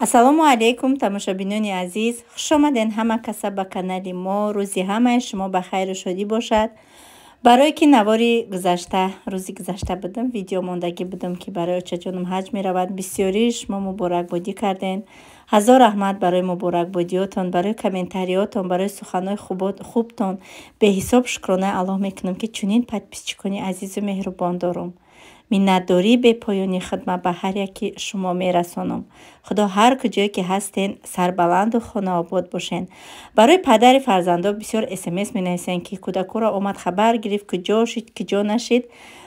Ассалому алайкум, тамошобинони азиз. Хуш омаден ҳама каса ба канали мо. Рӯзи ҳамаи шумо ба хайру шодӣ бошад. Барое ки навори гузашта, рӯзи гузашта будам, видео мондагӣ будам, ки барои очаҷонам ҳаҷ меравад. Бисёрии шумо муборакбодӣ карден. Ҳазор раҳмат барои муборакбодиётон, барои комментариётон, барои суханҳои хубтон. Беҳисоб шукронаи Аллоҳ мекунам, ки чунин подписчикони азизу меҳрубон дорум. Миннатдории бепоёни хидмат ба ҳар яки шумо мерасонам. Худо ҳар куҷое ки ҳастен, сарбаланду хонаобод бошен. Барои падари фарзандо бисёр СМС менависен, ки кӯдакоро омад хабар гирифт, куҷо шид, куҷо нашид.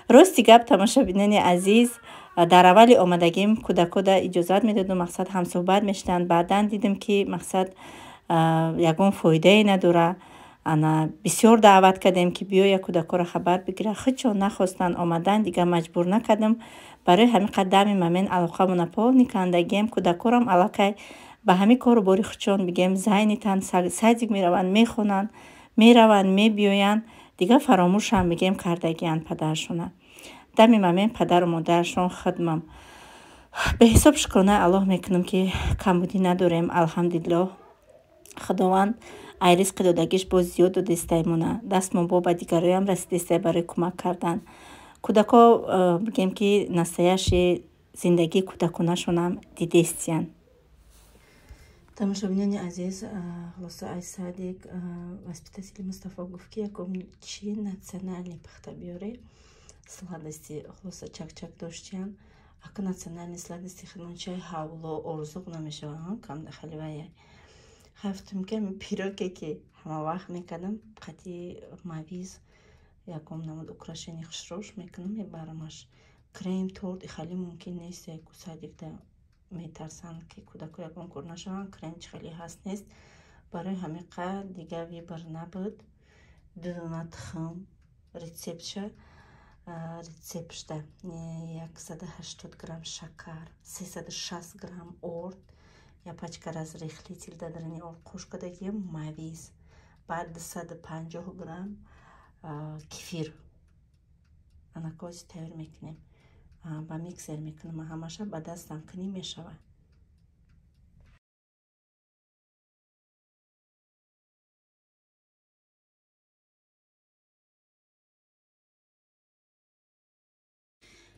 Рости гап, тамошобинони азиз, дар аввали омадагим кӯдакода иҷозат медодум, мақсад ҳамсӯҳбат мешуданд. Баъдан дидем, ки мақсад ягон фоидае надора. Ана бисёр даъват кардем, ки биёя кӯдакоро хабар бигира. Худшон нахостанд омадан, дигар маҷбур накардам. Барои ҳамин қадами мамин алоқамона полни кандагием. Кӯдакорам аллакай ба ҳамин кору бори худшон бигем зайнитан, садик мераванд, мехонанд, мераванд, мебиёянд. Дигар фаромӯшам бигем кардагиянд падаршона. Дами мамин падару модарашон хидмам. Беҳисоб шукронаи Аллоҳ мекунам, ки камбудӣ надорем, алҳамдулиллоҳ. Худованд ай ризқи додагиш боз зиёд додистаймона. Дастмон бо ба дигароям расидистай барои кӯмак кардан. Кӯдако бигем, ки настоящи зиндагии кӯдаконашонам дидестиянд. Тамошобинони азиз, хулоса ай садик воспитатели Мустафо гуфт, ки яком чи национальный пухта биёре, сладости, хулоса чак-чак доштиян. Ака национальный сладости хидмон чай ҳавло орзуқ намешаванд, кам халивая. Хафтум ки пироке ки ҳама вақт мекардам, қати мавиз яком намуд украшение хушрош мекунам, мебарамаш. Крем, торт хали мумкин нест, яку садикда метарсанд, ки кӯдако ягон кор нашаванд, крем чи хеле ҳаст нест. Барои ҳамин қад дигар выбор набуд. Ду дона тухм, рецептша рецептшда 180 грамм шакар, 360 грамм орд, я пачка разрыхлитель дар орд қош кардагиам, мавиз, баъд 250 грамм кефир. Анакози тайёр мекунем, ба миксер мекунам ҳамаша, ба дастам кунӣ мешавад.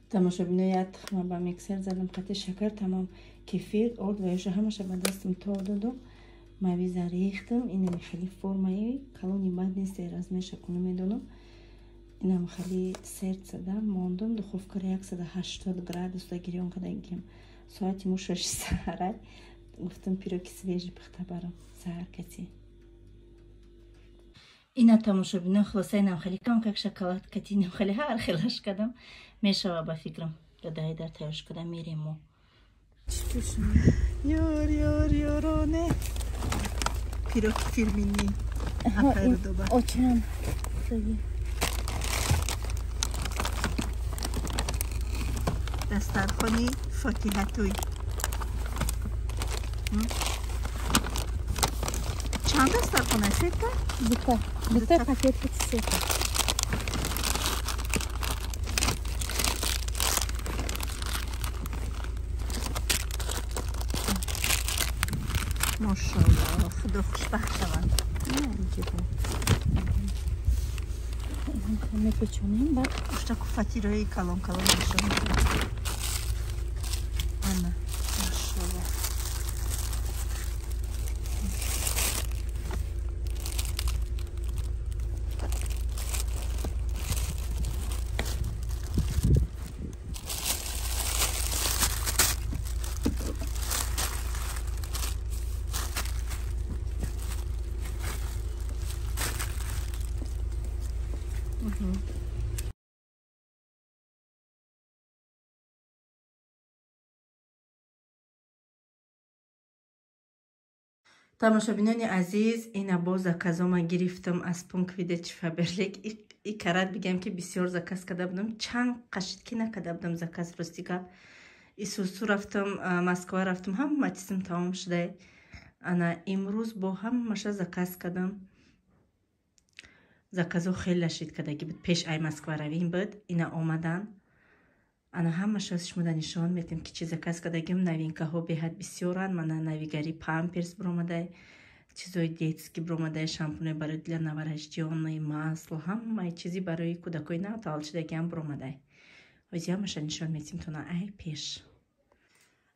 Тамошобино, як тухма ба миксер задам, қати шакар тамом, кефир, орд ва ёша ҳамаша ба дастам тоб додум, мавиза рехтам. Инами хеле формаи калони бад нест, размерша куну медонам. Инам хеле сердце да мондум, духовкара 180 градуса гирён кардагим. Соати мо 6 саҳарай. Гуфтам, пироги свежий пухта барам саҳар кати. Ина тамошобино, хулоса инам хеле кам как шоколад кати, инам хеле ҳар хелаш кардам. Мешава ба фикрам. Дадай дар тайёр шуда мерем мо. Ёр ёр ёроне. Пирог фирмини. Апайрудоба. Очам. Дастархони фотиҳатуй. Чанд дастархона? Сета? Дута. Дута пакет сета. Мошаллоҳ, худо хушбахт шаванд. Мепечонем баъд. Уштаку фатирои калон калон мешаванд. Ана, мошаллоҳ. Тамошобинони азиз, ина боз заказома гирифтам аз пункт выдачи Фаберлик. И карат бигем, ки бисёр заказ карда будам, чанд қашид ки накарда будам заказ, рости гап. Исусу рафтам, Москва рафтам, ҳама чизм тамом шуда. Ана имрӯз бо ҳамаша заказ кардам. Заказо хеле шид кардагӣ буд, пеш ай Москва равим буд. Ина омадан. Ана ҳамаша шумода нишон метем, ки чи заказ кардагим. Новинкаҳо беҳад бисёранд. Мана навигари памперс биромадай, чизои детский биромадай, шампуне барои для новорождённой, масло, ҳамаи чизи барои кӯдакои нав таваллудшудагиам биромадай. Ҳози ҳамаша нишон метем тона ай пеш.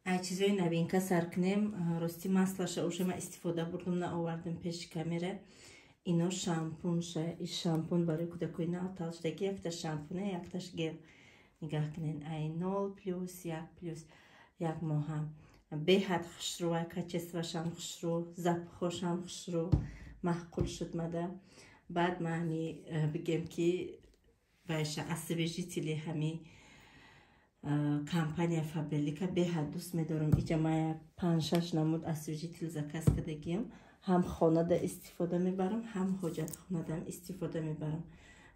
Ай чизои новинка сар кунем. Рости маслаша уже ма истифода бурдум, наовардем пеши камера. Ино шампунша, и шампун барои кӯдакои нав таваллудшудаги, якта шампуне, якташ гел. Нигаҳ кунед, ай 0 плюс 1 плюс 1 моҳа. Беҳад хушрӯ, качествашам хушрӯ, запахошам хушрӯ, маъқул шуд мада. Баъд ма ҳами бигем ки вайша освежители ҳами компания Фаберлика беҳад дӯст медорам. Иҷа ма 5-6 намуд освежитель заказ кардагиам. Ҳам хонада истифода мебарам, ҳам ҳоҷатхонадам истифода мебарам.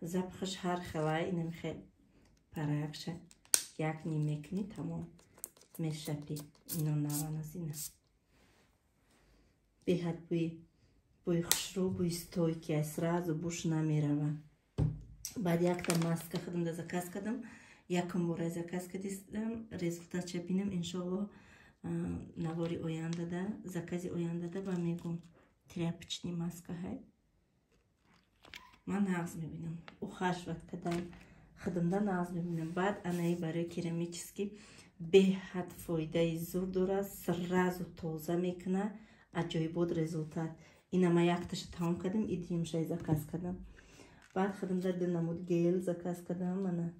Запахаш ҳар хелай, инам хел паракша як ним мекунӣ, тамом мешапӣ. Ино наваназ ина. Беҳад бӯи хушрӯ, бӯи стойкий, сразу буш намерава. Баъд якта маска худамда заказ кардам. Якум бора заказ кардистам, результатша бинам, иншоалло навори ояндада, закази ояндада ба мегум. Тряпочный маска ҳай. Ман нағз мебинам. Ухаживать кадан худамда нағз мебинам. Баъд анаи барои керамический беҳад фоидаи зур дорад, сразу тоза мекуна, аҷоибот результат. Ина ма якташа тамом кардам, и дуюмшаи заказ кардам. Баъд худамда ду намуд гел заказ кардам, мана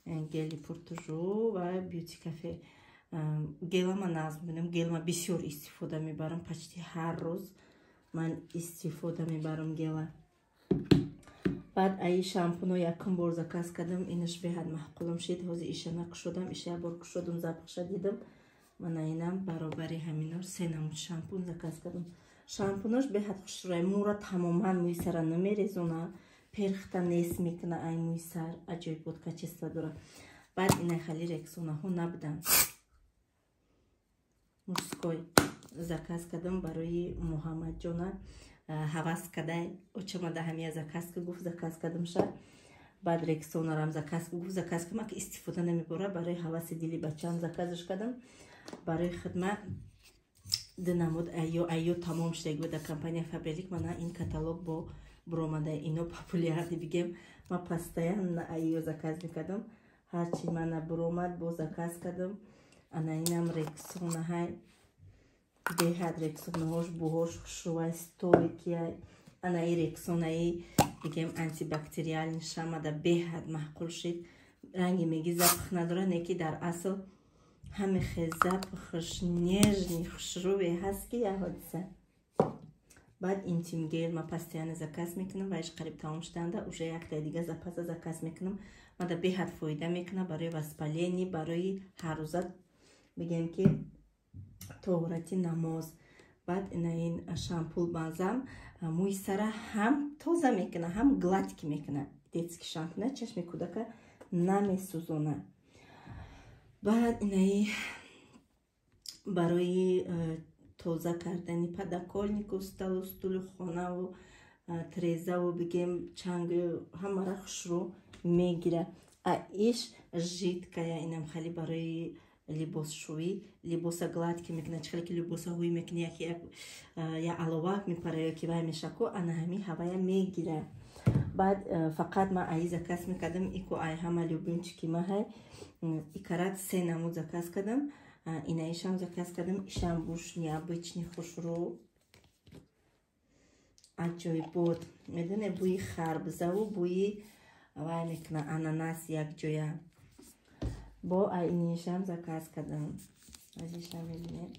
гели пуртужу ва бьюти кафе. Гела ма нағз мебинам, гел ма бисёр истифода мебарам, почти ҳар рӯз ман истифода мебарам гела. Баъд аи шампуно якум бор заказ кардам, инаш беҳад маъқулам шид. Ҳозир иша накушодам, иша як бор кушодам, запахша дидам. Мана инам баробари ҳамино се намуд шампун заказ кардам. Шампунош беҳад хушрӯй, мӯра тамоман мӯи сара намерезона, перхта нест мекуна ай мӯи сар, аҷоибот качество дора. Баъд инай хали рексонаҳо набуданд. Мужской заказ кардам барои Муҳаммадҷона. Ҳавас кадай, очамада ҳамия заказ ка гуфт, заказ кардамша. Баъд рексонарам заказ ка гуфт, заказ кардам, ки истифода намебора, барои ҳаваси дили бачаам заказаш кардам. Барои хидмат ду намуд айё тамом шудаги буд дар компания Фаберлик. Мана ин каталог бо буромада, ино популярный бигем. Ма постоянно айё заказ мекардам. Ҳарчи мана буромад, бо заказ кардам. Ана инам рексона ҳай. Беҳад рексонаҳош буҳош хушрӯай, стойкияй. Ана и рексонаи бигем антибактериальный шамада беҳад маъқул шид. Ранги меги запах надора, не ки дар асл ҳаме хел запахаш нежный, хушрӯе ҳаст ки як ҳодиса. Баъд интим гель ма постоянно заказ мекунам, ва иш қариб тамом шуданда уже якта дига запаса заказ мекунам. Мада беҳад фоида мекуна барои воспаление, барои ҳаррӯза бигем ки тоҳурати намоз. Баъд ина ин шампул бальзам мӯи сара ҳам тоза мекуна, ҳам гладкий мекуна. Детский шампуна чашми кӯдака намесӯзона. Баъд инаи барои тоза кардани подоконнику, столу, стулу, хонаву трезаву бигем чангу ҳамара хушрӯ мегира. А иш жидкая, инам хали барои либосшӯӣ, либоса гладкий мекуна. Чӣ хеле ки либоса ҳӯй мекунӣ, як аловак мепара ё ки вай мешаку, ана ҳамин ҳавая мегира. Баъд фақат ман аи заказ мекардам, ику ай ҳама любимчики ма ҳай. Икарат се намуд заказ кардам. Инаишам заказ кардам, ишам буш необычный хушрӯ, аҷоибот. Медоне бӯи харбзаву бӯи вай мекуна, ананас якҷоя. Бо айнишам заказ кардам. Аз ишам мебинед.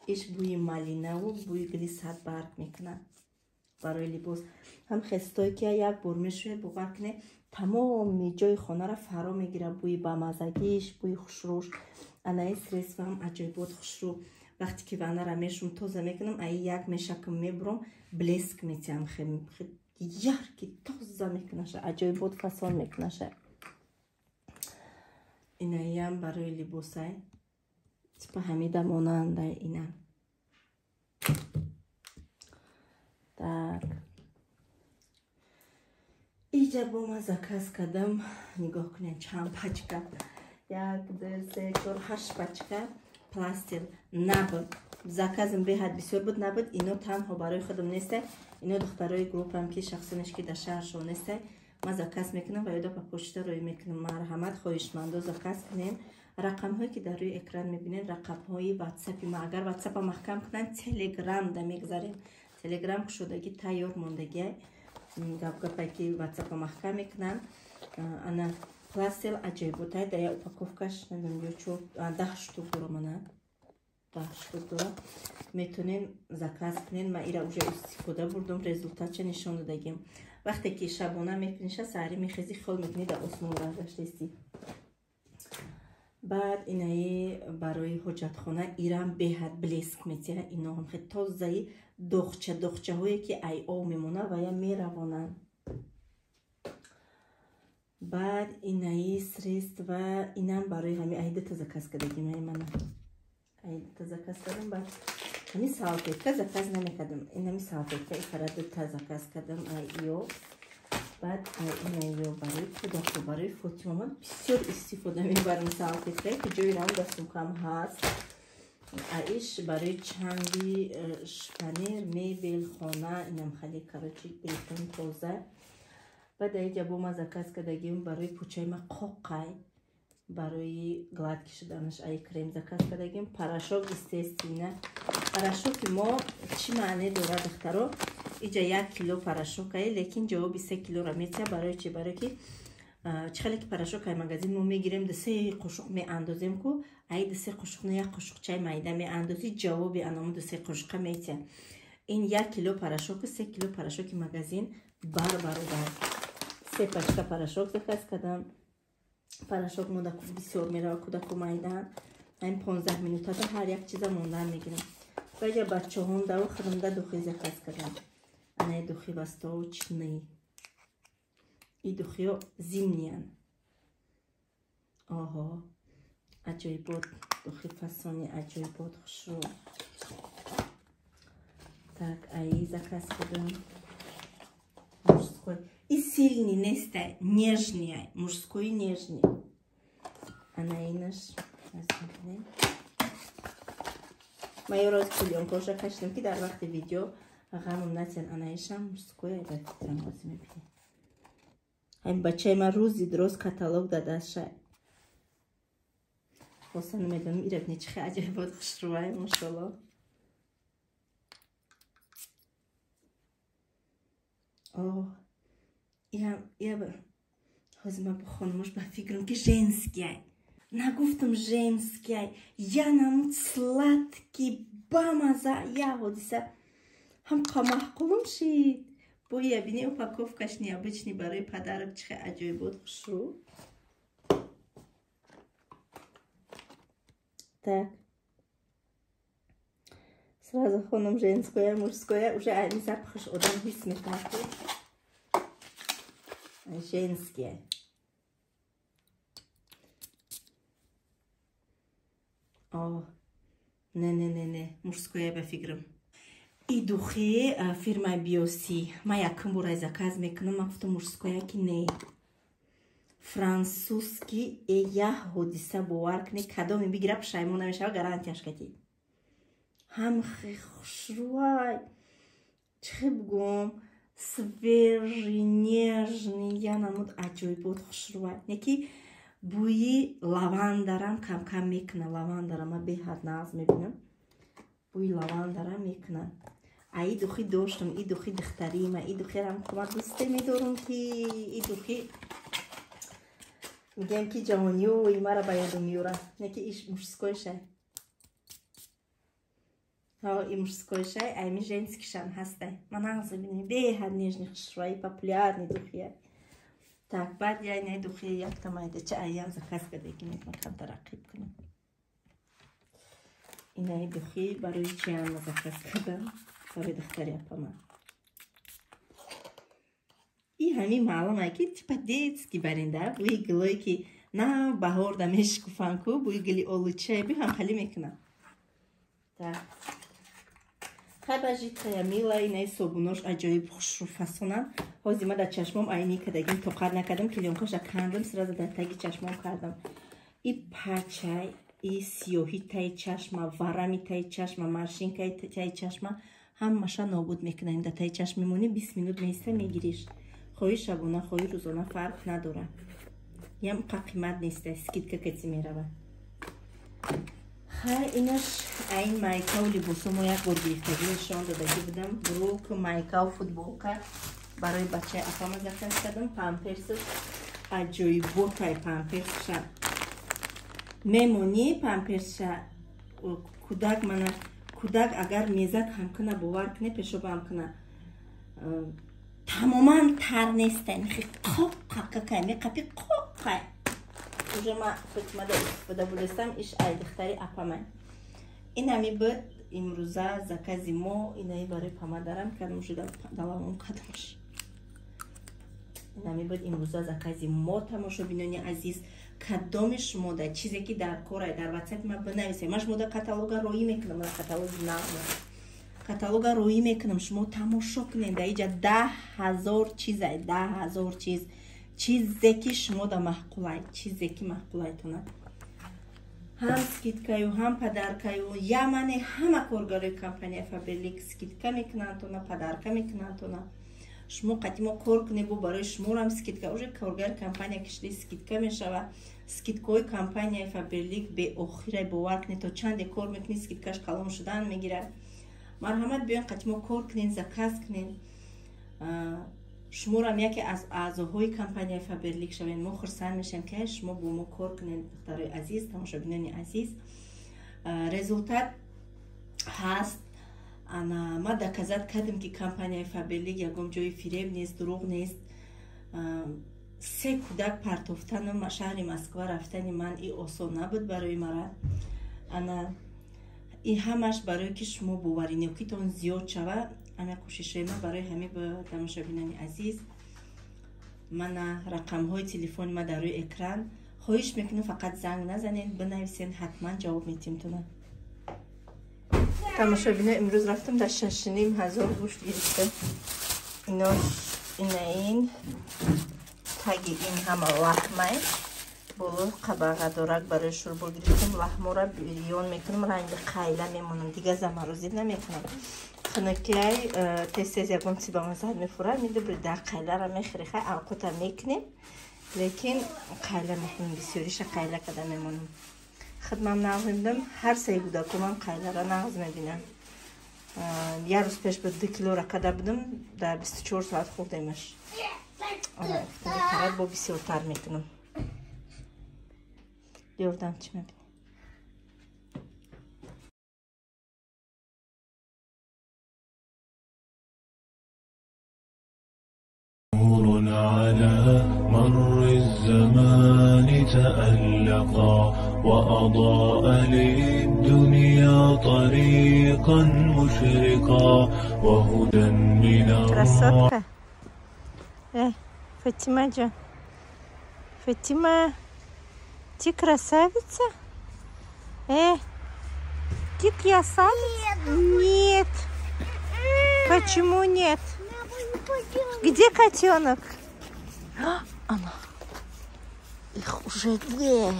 Иш бӯи малинаву бӯи гули садбарг мекунад барои либос. Ҳам хестойкия як бор мешӯяд, бовар кунед, тамоми ҷои хонаро фаро мегирад бӯи бамазагиш, бӯи хушрӯш. Анаи средствоам аҷоибот хушрӯ. Вақте ки ваннара мешум, тоза мекунам, аи як мешакам мебурам, блеск метиҳам, яркий тоза мекунаша, аҷоибот фасон мекунаша. Инаиам барои либосай, типа ҳамида монандай ина. Так. Иҷа бо ма заказ кардам, нигоҳ кунед чанд пачка. 1, 2, 3, 4, 8 пачка пластир набуд. Заказам беҳад бисёр буд, набуд. Ино танҳо барои худам нестай, ино духтарои группам ки шахсонеш ки дар шаҳршон нестай, ман заказ мекунам ва ёда ба почта рӯй мекунам. Марҳамат, хоҳишмандо, заказ кунем. Рақамҳое ки дар рӯи экран мебинед, рақамҳои ватсапи ма. Агар ватсапа маҳкам кунанд, телеграм да мегзарем. Телеграм кушодагӣ тайёр мондагиай. Гапгапае ки ватсапа маҳкам мекунанд. Ана пластил аҷоиботай, дар як упаковкаш намедонам ё чор, 10 штук дора, мана 10 штук дора. Метонен заказ кунен. Ман ира уже истифода бурдум, результатша нишон додагим. Вақте ки шабона мекуниша, саҳарӣ мехезӣ, хиёл мекунӣ дар осмон гаштаистӣ. Баъд инаи барои ҳоҷатхона, ирам беҳад блеск метиҳа. Ино ҳам хеле тозаи доғча доғчаҳое ки ай об мемонад ва я меравонанд. Баъд инаи средства, инам барои ҳами ай дута заказ кардагим. Ай мана ай дута заказ кардам. Баъд ҳами салфетка заказ намекардам, инами салфетка ифара дута заказ кардам ай ё. Баъд инаё барои кӯдаку, барои Фотима ман бисёр истифода мебарам салфеткае ки ҷои рам дар сумкам ҳаст. Аиш барои чанги шпанер, мебел, хона, инам хеле короче бетон тоза. Баъд аиҷа бо ма заказ кардагим барои пӯчаи ма қоқай, барои гладкий шуданаш ай крем заказ кардагим. Порошок, естественно. Порошоки мо чӣ маъне дорад, духтаро? Иҷа 1 кило порошок ай, лекин ҷавоби 3 килоро метиҳад. Барои чи? Барои ки чӣ хеле ки порошок ай магазин мо мегирем, 2-3 қошуқ меандозем ку, ай 2-3 қошуқ на, як қошуқчаи майда меандозӣ, ҷавоби аному 2-3 қошуқа метиҳад. Ин 1 кило порошоку 3 кило порошоки магазин барбаробар. 3 пачка порошок заказ кардам. Порошок монда бисёр мерава кӯдаку майдан. Ҳамин 15 минутада ҳар як чиза мондан мегирам. Баъҷа бачаҳом даву худамда духи заказ кардам. Анаи духи восточный. И духиё зимниян. Оҳо, аҷоибот духи фасони, аҷоибот хушрӯ. Так, аи заказ кардам. Мужской. И сильный нестай, нежный, мужской нежный. Ана инаш. Ман ё роз пулёнкоша кашидам ки дар вақти видео ғамам натиҳанд. Анаишам мужской, ай фикрам ҳозир мебинем. Ҳамин бачаи ман рӯзи дроз каталог дар дастша. Хоса намедонам ира бини чӣ хеле аҷоибот хушрӯай, машолло. Оҳ, я ҳозир ман бо хонумош ба фикрам ки женский. Нагуфтам женский, я намуд сладкий бамаза, я ҳодиса ҳам қамаҳқулум шид. Бо я бини упаковкаш необычный барои подарок, чӣ хеле аҷоибот хушрӯ. Так, сразу хонум женское, мужское, уже ами запахаш одам ҳис мекунад ки женские. О, не, не, не, не, мужское ба фикрам. И духи фирмаи Биоси. Ман якум бор ай заказ мекунам, ман гуфтам мужское ки не. Франсузский э як ҳодиса, бовар кунед, кадоме бигира пушаймон намешава, гарантияш катӣ. Ҳам хушрӯай, чӣ бигӯм, свежий, нежный, я намуд аҷоибот хушрӯай. Не ки бӯи лавандарам кам-кам мекунад. Лавандара ман беҳад нағз мебинам. Бӯи лавандара мекунад. Ай духи доштам, и духи духтарима, и духирам ма дӯсте медорам ки и духи мегӯям ки ҷавониёи мара ба ёдам меорад. Не ки иш мужской шай. Ҳо, и мужской шай, айми женский шам ҳастай. Ман нағз мебинам, беҳад нежный, хушрӯи, популярный духия. Так, баъд я инаи духи якта майдача аям заказ кардагӣ, ман камтар рақиб кунам. Инаи духи барои чиам заказ кардам? Барои духтари апама. И ҳамин маълум ай ки типа детский баринда, бӯи гулое ки на баҳорда мешикуфан ку, бӯи гули олучае би ҳам хали мекунам. Так. Хай ба жидкая мила, инаи собунош аҷоиб хушрӯ фасонанд. Ҳозир ма дар чашмом айни кардагим, тоқат накардам, клеёнкаша кандам, сразу дар таги чашмом кардам. И пачай, и сиёҳи таи чашма, варами таи чашма, морщинкаи таи чашма ҳамаша нобуд мекунад. Дар таи чашм мемонӣ, 20 минут меиста, мегириш. Хоҳи шабона, хоҳи рӯзона, фарқ надорад. Ям қимат неста, скидка кати мерава. Хай, инаш айн майкау либосо мо як бор гирифтагӣ нишон додагӣ будам. Брюк, майкау, футболка барои бачаи апама заказ кардам. Памперсш аҷоиботай, памперсша мемонӣ, памперсша кӯдак, мана кӯдак агар мезак ҳам куна, бовар куне, пешоба ҳам куна, тамоман тар нестай, қоққакакай меқапи, қоққай. Уже ма Фотимада истифода бурдастам, иш ай духтари апамай. Инами буд имрӯза закази мо. Инаи барои памадарам кардам, уже далавом кардамш. Инами буд имрӯза закази мо. Тамошобинони азиз, кадоми шумо дар чизе ки дар корай, дар ватсапи ма бинависед. Ман шумода каталога роӣ мекунам, каталоги нав, каталога роӣ мекунам, шумо тамошо кунед. Дар иҷа 10 000 чизай, 10 000 чиз. Чизе ки шумо да маъқулай, чизе ки маъқулайтона, ҳам скидкаю, ҳам подаркаю. Ямане ҳама коргарои компания Фаберлик скидка мекунандтона, подарка мекунандтона. Шумо қати мо кор кунед, бо барои шуморам скидка. Уже коргари компания кишли, скидка мешава. Скидкаҳои компанияи Фаберлик беохирай, бовар кунед. То чанде кор мекунӣ, скидкаш калон шудан мегирад. Марҳамат, биёен қати мо кор кунед, заказ кунед, шуморам яке аз аъзоҳои компанияи Фаберлик шавед. Мо хурсанд мешавем, ки шумо бо мо кор кунед. Духтарои азиз, тамошобинони азиз, результат ҳаст. Ана ма доказать кардем, ки компанияи Фаберлик ягон ҷои фиреб нест, дурӯғ нест. Се кӯдак партофтану шаҳри Москва рафтани ман и осон набуд барои мара. Ана и ҳамаш барое ки шумо боваринокитон зиёд шава, ҳама кӯшишҳои ман барои ҳами. Тамошобинони азиз, мана рақамҳои телефони ма дар рӯи экран. Хоҳиш мекунам, фақат занг назанед, бинависен, ҳатман ҷавоб метиҳем. Тамошобино, имрӯз рафтам, дар 6 500 гӯшт гирифтам. Ино, инаин таги ин ҳама лаҳмай, боло қабағадорак барои шӯрбо гирифтам. Лаҳмора бирён мекунам, ранги қайла мемонам, дига заморозить намекунам. Хунукиай, тез тез ягон чи ба маззат мефурад, медубри дар қайлара мехӯри. Хай, авқота мекунем, лекин қайла мекунем, бисёриша қайла када мемонам. Хидмам нағз мебинам, ҳар сеи кӯдакомам қайлара нағз мебинам. Як рӯз пеш буд, 2 килора када будам, дар 24 соат хӯрдемаш. Карат бо бисёртар мекунам. Ёрдам чӣ мебинӣ? نور على مر الزمان تألقا، وأضاء للدنيا طريقا مشرقا، وهدى من Красотка. Фатима ҷон. Фатима, ты красавица? Ты красавица? Нет. Почему нет? Где котенок? А, она. Их уже две.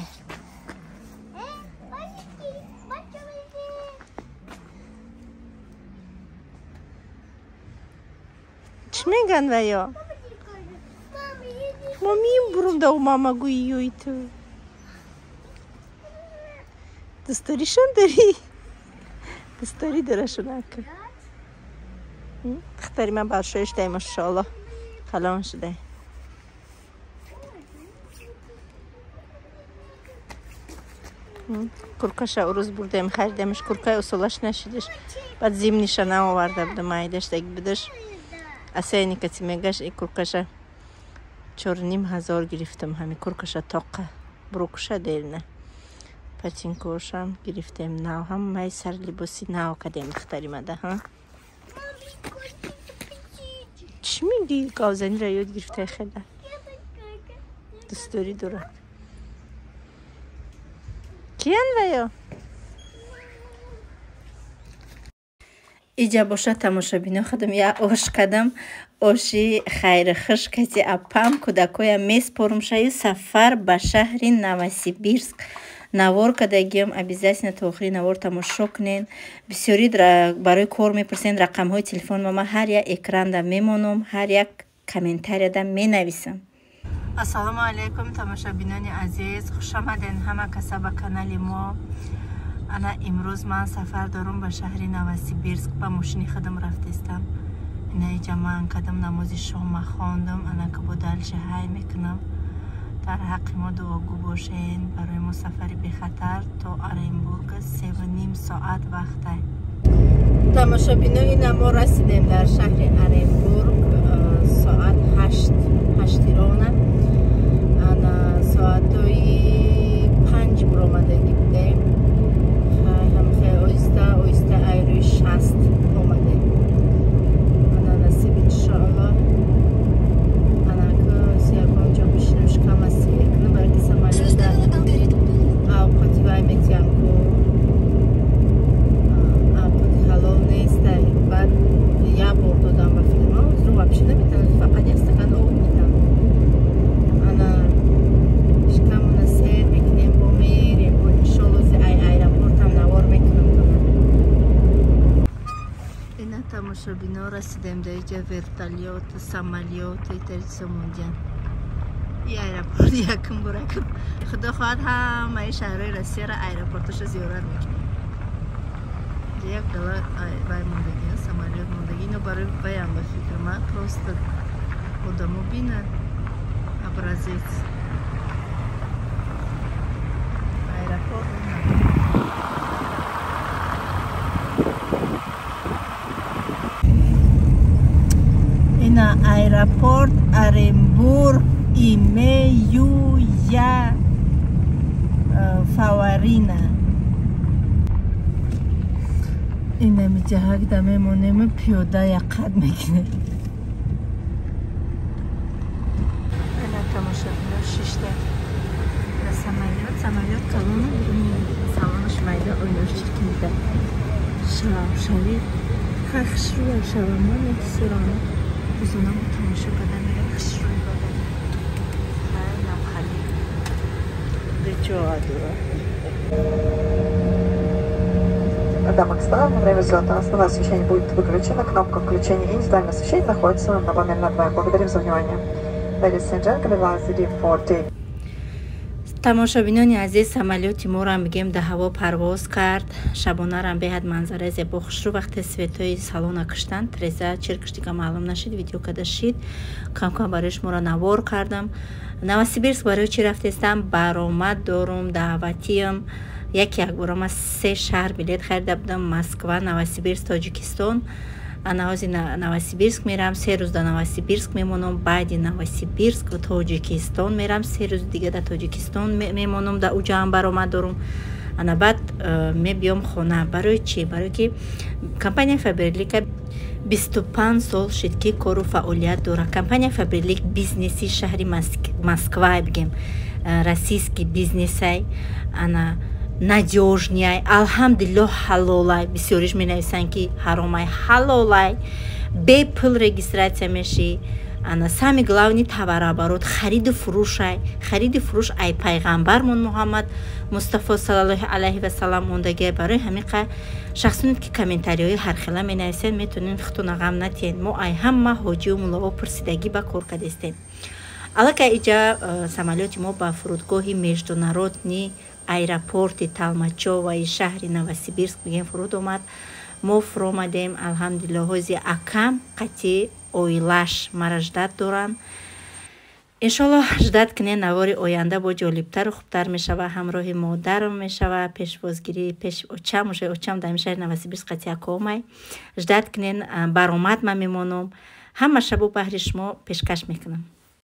Чӣ меган ваё? Мо мебурум да мама гӯи ту. Дӯстдоришон дорӣ? Дӯстдорӣ дорашонака. Духтари ман баршои шудай, машоалло. Калон шудай. Куркаша урӯз бурдем, харидемш, куркаи усолаш нашидиш. Баъд зимниша наоварда будам, майдаш даг будаш. Асайни кати мегаш, и куркаша 4 500 гирифтам, ҳами куркаша тоқа. Брюкша делна. Ботинкошам гирифтем нав, ҳамаи сар либоси нав кардем духтари мада, ҳа? Чӣ мегӣ? Гавзаниро ёд гирифтай хела. Дӯстдорӣ дорад. Киян ваё? Иҷа боша, тамошобино, худам як ош кардам. Оши хайри хуш каси апам кӯдакоя меспорум шаю сафар ба шаҳри Новосибирск. Навор кардагиам, обязательно то охири навор тамошо кунен. Бисёри барои кор мепурсен, рақамҳои телефон ма ҳар як экранда мемонам, ҳар як комментарияда менависам. Ассалому алайкум, тамошобинони азиз, хушомаден ҳама каса ба канали мо. Ана имрӯз ман сафар дорум ба шаҳри Новосибирск, ба мошини худам рафтестам. Ина иҷа ман кадам намози шома хондам, ана ки бо дальше ҳай мекунам. Дар ҳаққи мо дуогӯ бошен, барои мо сафари бехатар то Оренбург 3,5 соат вақтай. Тамошобино, ина мо расидем дар шаҳри Оренбург, соат 8 рона. Ана соатҳои 5 буромадагӣ будем. Хай оҳиста оҳиста айрӯи 60 омадем. Ана насиб иншоаллоҳ. Ана ки ягон ҷо бишинем, шикама сер кунам, барои ки самолёт авқоти вай метиҳам ку авқоти ҳалол нестай. Баъд як бор додам ба филма, ҳозир вообще наметавонам, фақат як стакан об метавонам. Ана шикамона сер мекунем, бо мерем, бо иншоалло ай аэропортам навор мекунам. Ина тамошобино расидем дар иҷа вертолёт, самолёт, итарисо мондиям. И аэропорт якум бора худо хоҳад ҳамаи шаҳрҳои Россияро аэропорташа зиёрат мекунем. Як гала вай мондагӣ, самолёт мондагӣ. Ино барои ваям ба фикр ман просто одамо бинад образец. Аэропорт ина аэропорт Оренбург имеюя Фаварина. Ина миҷаҳакда мемонем, пиёда як қад мекунем. Ина тамошобино шишта самолёт, самолёт калону салонаш майда, ойнош чиркинида. Шавшави хушрӯя шавамон сурона рӯзонамо тамошо карда мерам, хушрӯй бада. Хайнам хали бечоа дура. Дамы и господа, во время взлета основное освещение будет выключено. Кнопка включения индивидуального освещения находится на панели на 2. Благодарим за внимание. Ladies and gentlemen, velocity 40. Тамошобинони азиз, самолёти моро мегем дар ҳаво парвоз кард. Шабонарам беҳад манзараи зебо хушрӯ. Вақте светҳои салона киштанд, треза чиркш дига маълум нашид, видео када шид. Кам-кам барои шуморо навор кардам. Новосибирск барои чӣ рафтестам? Баромад дорум, даъватиям. Як якбора ман 3 шаҳр билет харида будам: Москва, Новосибирск, Тоҷикистон. Ана ҳози Новосибирск мерам, 3 рӯз дар Новосибирск мемонам, баъди Новосибирск Тоҷикистон мерам, 3 рӯз дига дар Тоҷикистон мемонам, дар уҷа ҳам баромад дорум. Ана баъд мебиём хона. Барои чӣ? Барои ки компания Фаберлика 25 сол шид ки кору фаъолият дорад. Компания Фаберлик бизнеси шаҳри Москва бигем, российский бизнесай, ана надёжный, алҳамдулиллоҳ ҳалолай. Бисёриш менависанд ки ҳаромай, ҳалолай, бепул регистрация мешӣ. Ана самый главный товарооборот, хариду фурӯшай. Хариду фурӯш ай пайғамбармон Муҳаммад Мустафо саллаллоҳу алайҳи васаллам мондагиай. Барои ҳамин шахсоне ки комментариҳои ҳархела менависед, метавонед худтона ғам натиҳед. Мо ай ҳама ҳоҷиву муллоҳо пурсидагӣ ба кор кардестем. Аллакай иҷа самолёти мо ба фурудгоҳи международный аэропорти Толмачёваи шаҳри Новосибирск мегем фуруд омад. Мо фуромадем, алҳамдулиллоҳ. Ҳози акам қатъи оилаш мара ждат доранд. Иншоаллоҳ ждат кунед, навори оянда бо ҷолибтару хубтар мешава. Ҳамроҳи модарам мешава пешвозгирӣ пеш очам, уже очам дар шаҳри Новосибирск қатъи акоомай. Ждат кунед, баромад ман мемонам. Ҳама шабу баҳри шумо пешкаш мекунам.